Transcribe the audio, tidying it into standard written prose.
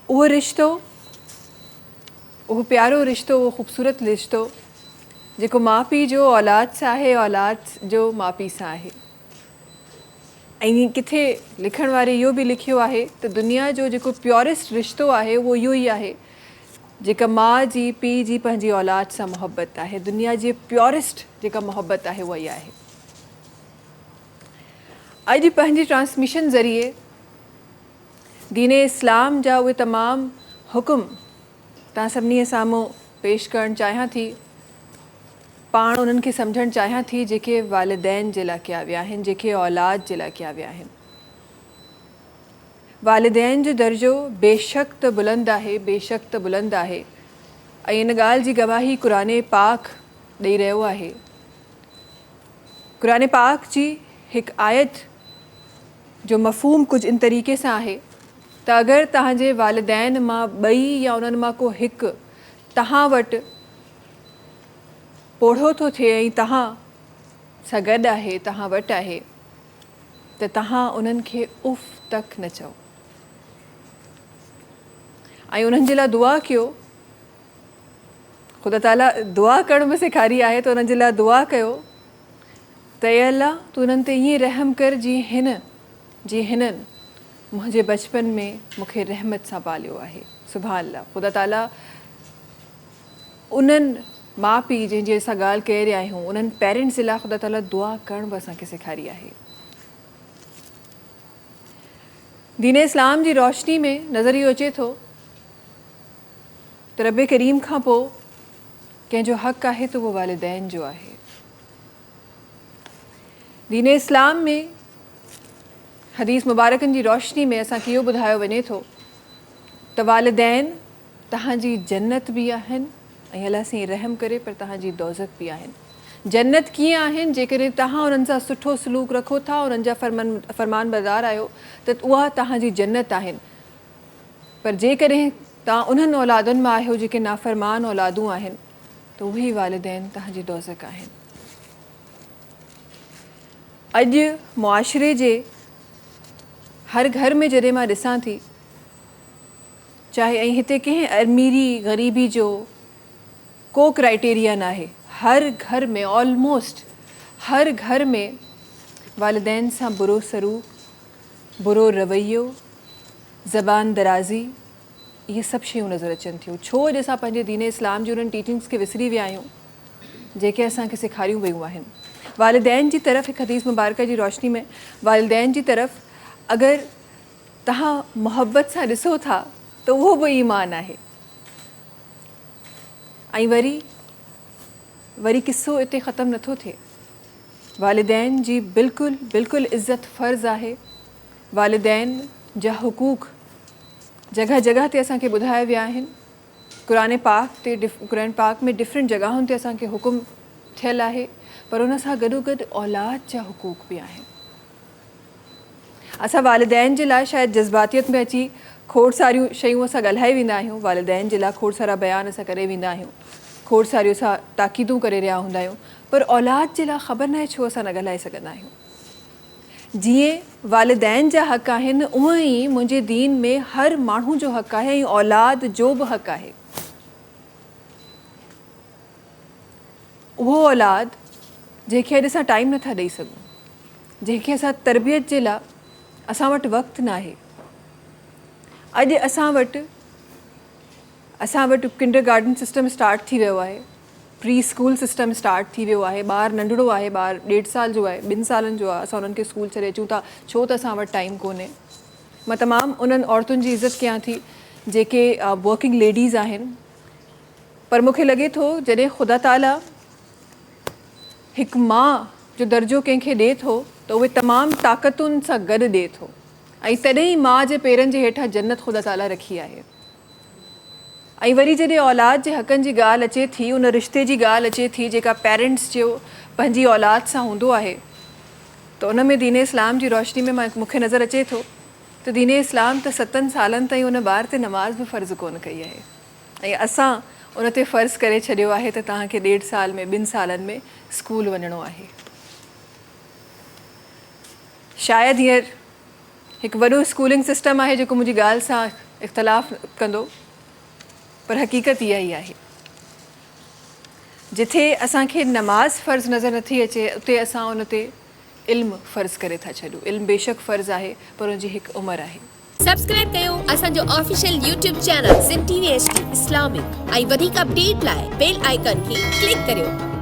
اهو رشتو، اهو پيارو رشتو، اهو خوبصورت رشتو جيڪو ماء پيء جو اولاد سان آهي، اولاد جو ماء پيء سان آهي. ۽ ڪٿي لکڻ واري اهو به لکيو آهي ته دنيا جو جيڪو پيورسٽ رشتو آهي اهو اهو ئي آهي جيڪا ماء جي پيء جي پنهنجي اولاد سان محبت آهي. دنيا جي پيورسٽ جيڪا محبت آهي اها اها آهي. اڄ پنهنجي ٽرانسميشن ذريعي دين اسلام جا اهي تمام حڪم توهان سڀني سامهون پيش ڪرڻ چاهيان ٿي. پاڻ انهن کي سمجهڻ چاهيان ٿي جيڪي والدين جي لاء ڪيا ويا آهن، جيڪي اولاد جي لاء ڪيا ويا آهن. والدين جو درجو بيشڪ ته بلند آهي، بيشڪ ته بلند آهي ۽ ان ڳالهه جي گواهي قرآن پاڪ ڏئي رهيو آهي. قرآن پاڪ جي هڪ آيت جو مفهوم ڪجهه ان طريقي سان آهي ته اگر توهان جي والدين مان ٻئي يا انهن مان ڪو هڪ توهان وٽ پوڙهو ٿو ٿئي ۽ توهان سان گڏ آهي، توهان وٽ آهي ته توهان انهن کي اف تڪ نه چئو ۽ انهن جي لاء دعا ڪيو. خدا تعاليٰ دعا ڪرڻ به سيکاري آهي ته انهن جي لاء دعا ڪيو ته اي الله تون انهن تي ائين رحم ڪر جيئن هن، جيئن هنن منهنجي بچپن ۾ مون کي رحمت سان پاليو آهي. سبحان الله خدا تعاليٰ انهن ماء پيء جنهن جي اسان ڳالهه ڪري رهيا آهيون انهن پيرنٽس جي لاء خدا تعاليٰ دعا ڪرڻ به اسان کي سيکاري آهي. دين اسلام جي روشني ۾ نظر اهو اچي ٿو ته رب ڪريم کان پوء ڪنهن جو حق آهي ته اهو والدين جو آهي. دين اسلام ۾ حديث مبارڪن جي روشني ۾ اسان کي اهو ٻڌايو وڃي ٿو ته والدين توهان جي جنت به آهن ۽ الله سائين رحم ڪري پر توهان جي دوزخ به آهن. جنت ڪيئن آهن جيڪڏهن توهان انهن سان سٺو سلوڪ رکو ٿا انهن جا فرمانبردار آهيو ته اها توهان جي جنت آهن پر جيڪڏهن توهان انهن اولادن مان آهيو جيڪي نافرمان اولادون آهن ته اهي ئي والدين توهان جي دوزخ آهن. اڄ معاشري جي هر گهر ۾ جڏهن مان ڏسان ٿي چاهي ۽ هتي ڪنهن اميري غريبي جو ڪو ڪرائيٽيريا ناهي هر گهر ۾ آلموسٽ هر گهر ۾ والدين سان برو سلوڪ برو رويو زبان درازي اهي سڀ شيون نظر اچن ٿيون ڇو اڄ اسان پنهنجي دين اسلام جي انهن ٽيچنگس کي وسري ويا آهيون جيڪي اسان کي سيکاريون ويون آهن والدين جي طرف هڪ حديث مبارڪه جي روشني ۾ والدين جي طرف اگر توهان محبت سان ڏسو ٿا ته اهو به ايمان آهي. ۽ وري وري قصو اتي ختم نٿو ٿئي. والدين جي بلڪل بلڪل عزت فرض آهي. والدين جا حقوق جڳهه جڳهه تي اسان کي ٻڌايا ويا آهن. قرآن پاڪ تي قرآن پاڪ ۾ ڊفرنٽ جڳهن تي اسان کي حڪم ٿيل آهي پر ان سان گڏوگڏ اولاد جا حقوق به آهن. اسان والدين جي لاء شايد جذباتيت ۾ اچي کوڙ ساريون شيون اسان ڳالهائي ويندا آهيون، والدين جي لاء کوڙ سارا بيان اسان ڪري ويندا آهيون، کوڙ ساريون اسان تاڪيدون ڪري رهيا هوندا آهيون پر اولاد جي لاء خبر ناهي ڇو اسان نه ڳالهائي سگهندا آهيون. جيئن والدين جا حق آهن اونئن ئي منهنجي دين ۾ هر ماڻهو جو حق آهي ۽ اولاد جو به حق آهي. اهو اولاد جنهن کي اڄ اسان ٽائيم نٿا ڏئي سگهون، جنهن کي اسان تربيت جي لاء اسان وٽ وقت ناهي. اڄ اسان وٽ اسان وٽ ڪنڊر گارڊن سسٽم اسٽارٽ ٿي ويو آهي، پري اسڪول سسٽم اسٽارٽ ٿي ويو آهي، ٻار ننڍڙو آهي، ٻار ڏيڍ سال جو آهي، ٻن سالن جو آهي، اسان انهن کي اسڪول ڇڏي اچون ٿا ڇو ته اسان وٽ ٽائيم ڪونهي. مان تمام انهن عورتن جي عزت ڪيان ٿي جيڪي ورڪنگ ليڊيز آهن. پر مون کي لڳي ٿو جڏهن خدا تعاليٰ هڪ ماء جو درجو ڪنهن کي ڏئي ٿو ته اهي تمام طاقتن سان گڏ ڏئي ٿو ۽ تڏهن ئي ماء جي پيرن جي هيٺان جنت خدا تعاليٰ رکي آهي ۽ وري جڏهن اولاد جي حقن جي ڳالهه اچي ٿي ان رشتي جي ڳالهه اچي ٿي جيڪا پيرنٽس جو پنهنجي اولاد سان هوندو آهي ته ان ۾ دين اسلام جي روشني ۾ مون کي نظر اچي ٿو ته دين اسلام ته ستن سالن تائين ان ٻار تي نماز به فرض ڪونه ڪئي آهي. ۽ اسان ان تي فرض ڪري ڇڏيو آهي ته توهان کي ڏيڍ سال ۾ ٻن سالن ۾ اسڪول وڃڻو آهي. شايد هينئر هڪ وڏو اسڪولنگ سسٽم آهي جيڪو منهنجي ڳالهه سان اختلاف ڪندو پر حقيقت اها ئي آهي. جٿي اسان کي نماز فرض نظر نٿي اچي اتي اسان ان تي علم فرض ڪري ٿا ڇڏيون. علم بيشڪ فرض آهي پر ان جي هڪ عمر آهي. سبسڪرائب ڪيو اسان جو official YouTube channel Sindh T V H D Islamic ۽ وڌيڪ اپڊيٽ لاء بيل آئيڪان کي ڪلڪ ڪريو.